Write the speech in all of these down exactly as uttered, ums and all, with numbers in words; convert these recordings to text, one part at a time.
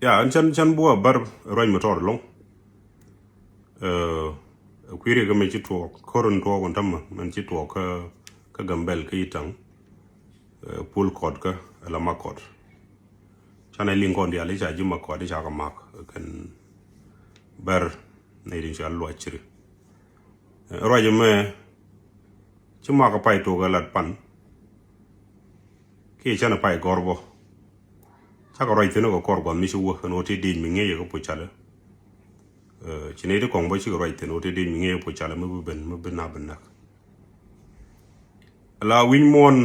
Ya, ɛn cän, cän buɔ bär ruac mi tɔɔr lɔŋ. Ɛ kui̱ riɛk mi ci tuɔɔk, ko̱r in tuɔɔk in tämɛ, min ci tuɔɔk kä, kä Gambɛl kä Itaŋ. Ɛ pul kɔt kä, ɛ la mak kɔt. Canɛ liŋ kɔn diaal i̱ ca ji̱ mak kɔt i̱ ca kɛ mak, ɛ kɛn bär nɛy tin ca luac ciri. Ɛ ruac ɛmɛ, ci mak ɛ pay tuɔɔk ɛ lat pan. Kiɛ canɛ pay gɔr bɔ. Cakɛ ruac thi̱n kɛ kɔr gua̱th mi ci wä ɛn ɣöö ti diec mi ŋi̱eec ɛ kä puc calɛ. Ɛ ci nɛy ti kɔŋ bä cikɛ ruac thi̱n ɣöö ti diec mi ŋi̱eec ɛ puc calɛ mi bi ben, mi bi na bi näk. Ala wi̱ny muɔ̱ɔ̱n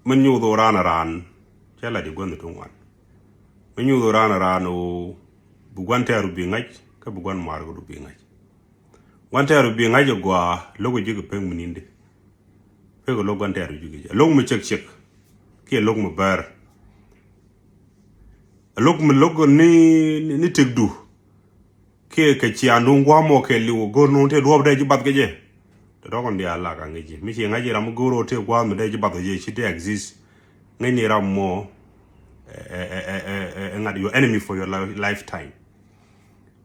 mi nyuuth ɣöö raan ɛ raan cɛ la di gua̱nh ti ŋuan. Mi nyuuth ɣöö raan ɛ raan ɣöö bi gua̱n tɛɛru bi ŋa̱c kä bi gua̱n maarkdu bi ŋa̱c. Gua̱n tɛɛru bi ŋa̱c ɛ gɔaa lo̱k ɛ ji̱ kɛ pek mi ni̱n di. Pek ɛ lo̱k gua̱n tɛɛru ji̱ kɛ jɛ lo̱k mi cek cek. Kiɛ lo̱k mi bɛɛr. Ɛ lo̱k mi lo̱k ni, ni, ni tekdu. Kiɛ kɛ ciaŋdu gua̱a̱mɔ kɛ liw go̱r nuŋ tëë duɔ̱ɔ̱p dee ji̱ bath kɛ jɛ. Tɛ tɔkɔn diaal lak a ŋi̱ci mi ci ŋa̱c i̱ ram mi go̱r ɣöö tëë gua̱a̱th mi dee ji̱ bath kɛ jɛ ci dee exist. Ŋäcni ram mɔ ɛ, ɛ, ɛ, ɛ, ɛ, ɛ ŋa̱t your enemy for your li-, lifetime.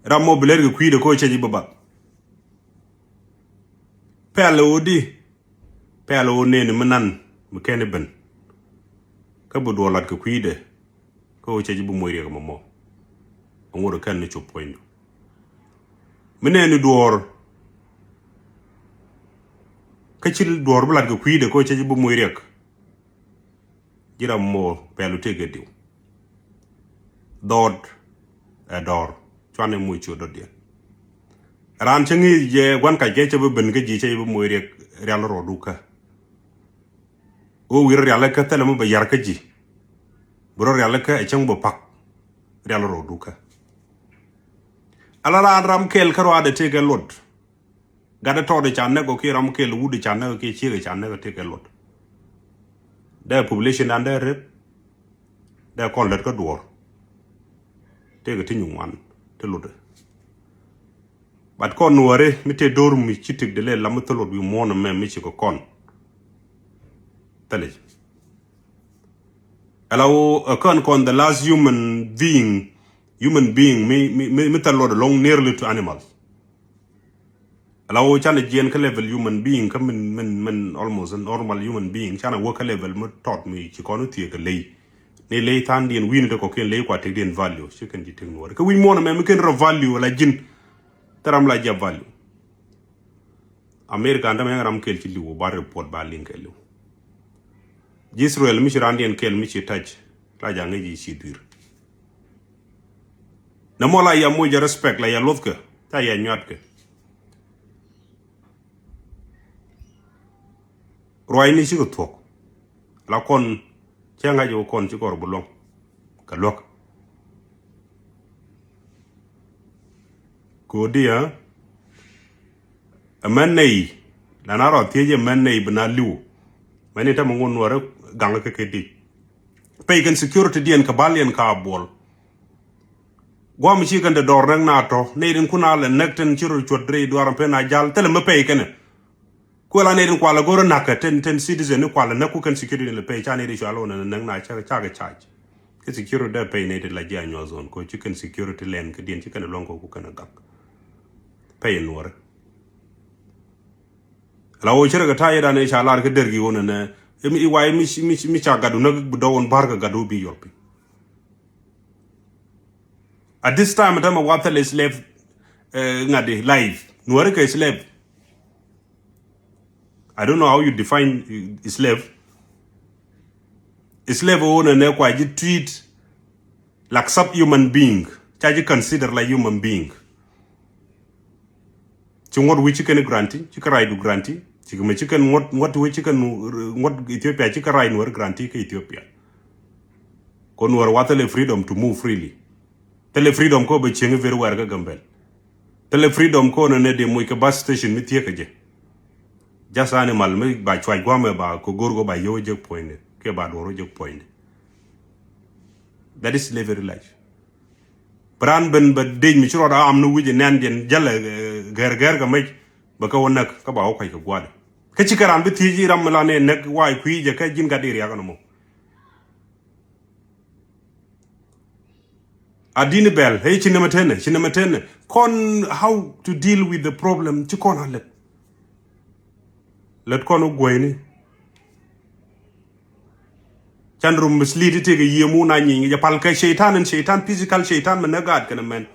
Ram mɔ bi lɛr kɛ kui̱dɛ kä cɛ ji̱ bi bath. Pɛl ɛ ɣöö di, pɛl ɣöö nɛɛni mi nan mi kɛn i̱ ben. Kä bi duɔl lat kɛ kui̱dɛ kä ɣöö cɛ ji̱ bi moc riɛk ɛmɔ mɔ. Aŋot ɛ kɛn ni cop puɔ̱nydu. Mi nɛɛni duɔɔr kä ci duɔɔr bi lat kɛ kui̱dɛ kä ɣöö cɛ ji̱ bi moc riɛk. Ji̱ ram mɔ pɛl wä tëëk kɛ diw. Dhɔɔt ɛ dɔɔr cuan ɛ moc ciö dɔ̱diɛn. Raan cä ŋi̱i̱c jɛ gua̱n kac kɛ cä bi ben kä ji̱ cä bi moc riɛk rial rɔɔdu kä. Ɣöö wi̱r rial kä thilɛ mi bɛ yar kä ji̱. Bi rɔ rial kä ɛ cäŋ bɛ pak rial rɔɔdu kä. Ala raan ram kɛl kä ruaadɛ tëëk kɛ luɔt. Gat ɛ tɔɔt ɛ ca näk ɔ kiɛ ram kɛl wut ɛ ca näk ɔ kiɛ ciek ɛ ca näk ɔ tëëk kɛ luɔt. Dee population dan dee rep. Dee kɔn lät kä duɔɔr. Tëëk ɛ ti nyu ŋuan ti luɔt ɛ. But kɔn nuɔri mi tëë do̱r mi ci tik de lɛ lam mi thil luɔt wi̱i̱ muɔ̱ɔ̱n ɛmɛ mi ci kɛ kɔn. Thilɛ. Ala wo ɛ kän kɔn the last human being, human being mi, mi, mi, mi thil luɔt along nearly to animals. Ala wo canɛ jiɛn kä level human being kä min, min, min almost a normal human being canɛ wä kä level mi tɔt mi ci kɔn wä thiek kɛ ley. Ni ley than diɛn wi̱n te kɔkiɛn ley kua tek diɛn value ci kɛn ci tek nuɔri kä wi̱ny muɔn ɛmɛ mi kɛn rɔ value ala ji̱n. Thil ram la jia value. America ndä mɛ ram kɛl ci li̱w ba report ba liŋ kɛl li̱w. Ji̱ Israel mi ci ran diɛn kɛl mi ci tac la jaŋ ŋäc ci dui̱r. Nɛ mɔ la ya moc jɛ respect la ya luɔthkɛ ca ya nyuatkɛ. Ruacni cikɛ thuɔ̱k la kɔn cɛ ŋa̱c wä kɔn ci kɔr bi luɔ̱ŋ kɛ luäk. Kodi ɛ mɛn nɛy la na rɔ thiec ɛ mɛn nɛy bi na li̱w. Mɛn ni tämɛ ŋun nuɔri gaŋ kä kɛ di. Pɛy kɛn security diɛn kɛ bal yɛn ka buɔl. Guam ci kɛn de dɔr näk na tɔ nɛy din kun a lɛ näk tin ci rɔ cuɔt rɛy duar pɛn a jal thilɛ mi pɛy kɛnɛ. Kuɛ la nɛy din kualɛ go̱rä na̱k kɛ ten, ten citizen ni kualɛ näk ku kɛn security ni lɛ pɛy ca nɛy di cua lɔ nɛ näk na cakɛ cakɛ charge. Kɛ security dee pɛy nɛy di la ji̱ a nyuɔth zone ko ci kɛn security lɛn kɛ diɛn ci kɛn luɔ̱ŋ ko ku kɛn a gak. Pɛy nuɔrɛ. La wo cɛ rɛ kɛ ta̱a̱ yɛ dan ɛ ca lar kɛ der gi wonɛ nɛ. I̱ wa i̱ mi, mi, mi ca gatdu näk bi dɔwon bar kɛ gatdu bi yɔl piny. At this time tämɛ wathɛl slave. Ŋa̱t di life nuɔri kɛ slave. I don't know how you define slave. Slave wonɛ nɛ kua ji̱ treat like sub human being. Ca ji̱ consider like human being. Ci ŋuɔ̱t wi̱c ci kɛn guarantee ci kä right du guarantee. Ci kɛ mɛ ci kɛn ŋuɔ̱t, ŋuɔ̱t wi̱c ci kɛn ŋuɔ̱t Ethiopia ci kä right nuɔr guarantee kä Ethiopia. Ko nuɔr wa thilɛ freedom to move freely. Thilɛ freedom ko bɛ cieŋ everywhere kä Gambel. Thilɛ freedom ko nɛ nɛ dee moc kɛ bus station mi thiek kɛ jɛ. Just animal mi ba cuac guamɛ ba ko go̱r ko ba yio̱w jek puɔ̱nyni kɛ ba duɔr jek puɔ̱nyni. That is slavery life. Bi raan ben bɛ dec mi ci rɔɔd a am ni wi̱c ɛ nɛn diɛn jälɛ gɛr gɛr kɛ mec bɛ kɛ wä näk kä ba wä kuac kɛ gua̱dɛ. Kä ci kɛ raan bi thiec i̱ ram mi la nɛ näk wa̱a̱ kui̱ jɛ kɛ ji̱n gat i̱ riakä nɔmɔ. A dini bɛl, hey, ci nɛmɛ tenɛ, ci nɛmɛ tenɛ. Kɔn how to deal with the problem, ci kɔn a lät. Lät kɔn wä guɔyni. Can rum mislead itek a yie mu na nyiny, jɛ pal kɛ shaitan and shaitan, physical shaitan, mɛ nɛ gaat kɛnɛ mɛn.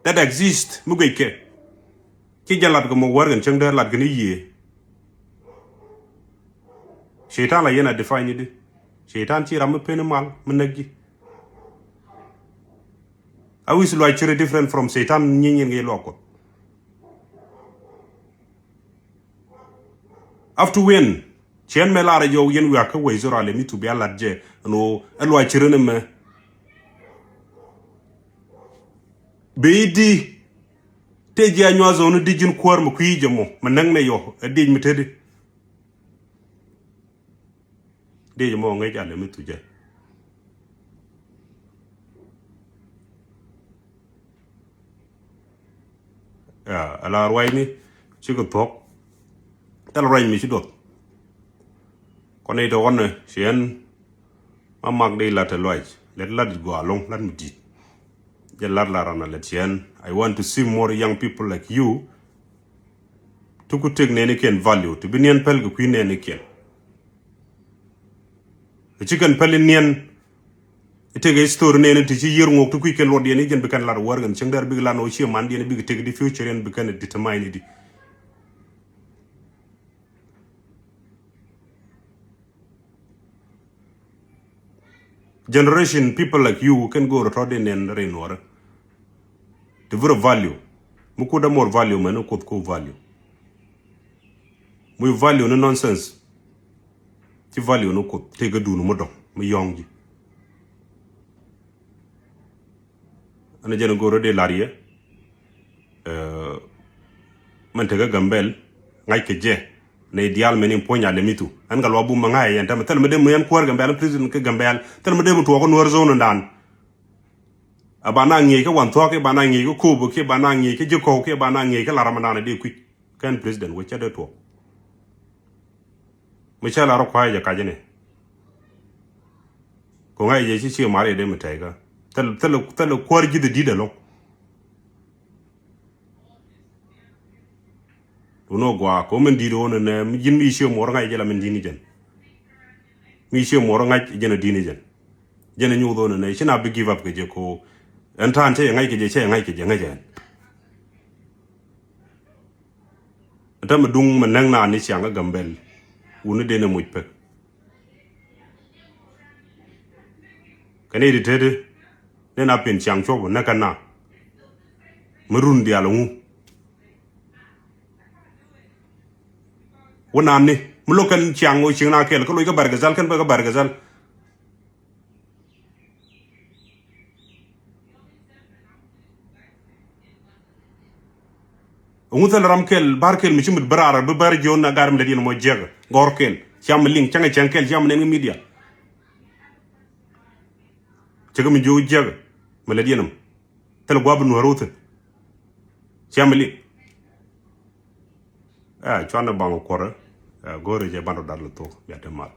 That exist, mi guic kɛ. Ci jɛ lat kɛ mɔ wär kɛn cäŋ dee lat kɛn i̱ yiëë. Shaitan la yɛn a define di. Shaitan ci ram mi pen i̱ mal mi näk ji̱. A wi̱c luac ciri different from shaitan nyi nyin kɛ luak kuɔth. Up to when? Ciɛn mɛ lar a jɔw yɛn wiak kä wec zora lɛ mi tu bia lat jɛ. Ɛn ɣöö ɛ luac ciri ni mɛ. Bi di tëë ji̱ a nyuath zoni di ji̱n kuäär mi kui̱ jɛ mɔ mi näk nɛ yɔ ɛ diec mi teti. Diec mɔ ŋäc alɛ mi thucɛ. Ya, ala ruacni cikɛ thuɔ̱k. Thil ruac mi ci duɔth. Kɔn i̱ tɔkɔn ni ciɛn ma mak di lat ɛ luac lɛt lat it gɔaa loŋ lat mi di̱t. Jɛ lat la ran a lɛ tiɛn. I want to see more young people like you. Ti ku tek nɛɛni kiɛn value ti bi niɛn päl kɛ kui̱ nɛɛni kiɛn. Ti ci kɛn päl in niɛn. I tek history nɛɛni ti ci yier ŋuɔk ti kui̱ kɛn luɔt diɛn i jɛn bi kɛn lat wär kɛn cieŋ dɛr bik lan ɔ cie man diɛn bik tek di future in bi kɛn determine di. Generation people like you kɛn go̱o̱r tɔ̱ di nɛn rin wärä. Ti vurɛ value. Mi kut dä more value mɛn ni kuth ku value. Mi value ni nonsense. Ci value ni kuth tëë kä duun mi dɔ̱ŋ mi yɔ̱ŋ ji̱. Ɛn jɛn go̱o̱r di lar yɛ. Mɛn tekä Gambɛl ŋa̱ckɛ jɛ nɛy diaal mɛn in puɔ̱ny alɛmithu. Ɛn kɛ luɔk bum mɛ ŋa̱c yɛn tɛmɛ thilɛ mi dee mi yɛn kuäär Gambɛl president kä Gambɛl thilɛ mi dee mi tuɔɔk kä Nuäär zone dan. A ba na ŋi̱i̱c kä Wanthuɔk kiɛ ba na ŋi̱i̱c kä Kobo kiɛ ba na ŋi̱i̱c kä Ji̱kɔw kiɛ ba na ŋi̱i̱c kä Lar Ramadan a dee kui̱c kɛn president wec cɛ dee tuɔɔk. Mi cä la rɔ kua̱a̱c jɛ kac ni. Ko ŋa̱c jɛ ci ci mari dee mi tɛy kä. Thil thil thil kuäär ji̱th di̱t ɛlɔŋ. Duno gua ko min di̱t won nɛ mi ji̱n mi ci muɔr ŋa̱c jɛ la min di̱n jɛn. Mi ci muɔr ŋa̱c jɛn a di̱n jɛn. Jɛn a nyuth won nɛ ci na bi give up kɛ jɛ ko. Ɛn ta̱a̱n cɛ yɛ ŋa̱c kɛ jɛ cɛ yɛ ŋa̱c kɛ jɛ ŋa̱c ɛn. Tä mi duŋ mi näk naan ni ciaŋ kä Gambɛl wuni den ɛ muc pek. Kɛ ni ti teti ni na pin ciaŋ cuɔp näk kä na mi run diaal ŋu. Wä naan ni mi lo̱k kɛn ciaŋ wä cieŋ na kɛl kä loc kä Bargazal kɛn bä kä Bargazal. Ŋu thil ram kɛl bar kɛl mi ci mit bär ar bi bär jiɔn na gar mi lɛ diɛn mɔ jiɛk gɔr kɛl ciam mi liŋ cäŋ cäŋ kɛl ciam mi nɛn ŋi media. Cɛ kɛ mi jiɔ jiɛk mi lɛ diɛn mɔ thil guap bi nuɔr wuthin ciam mi liŋ. Ɛ cuan ni baŋ kuɔrɛ. Ɛ go̱o̱ri jɛ ban rɔ dar lɛ thok bia te mal.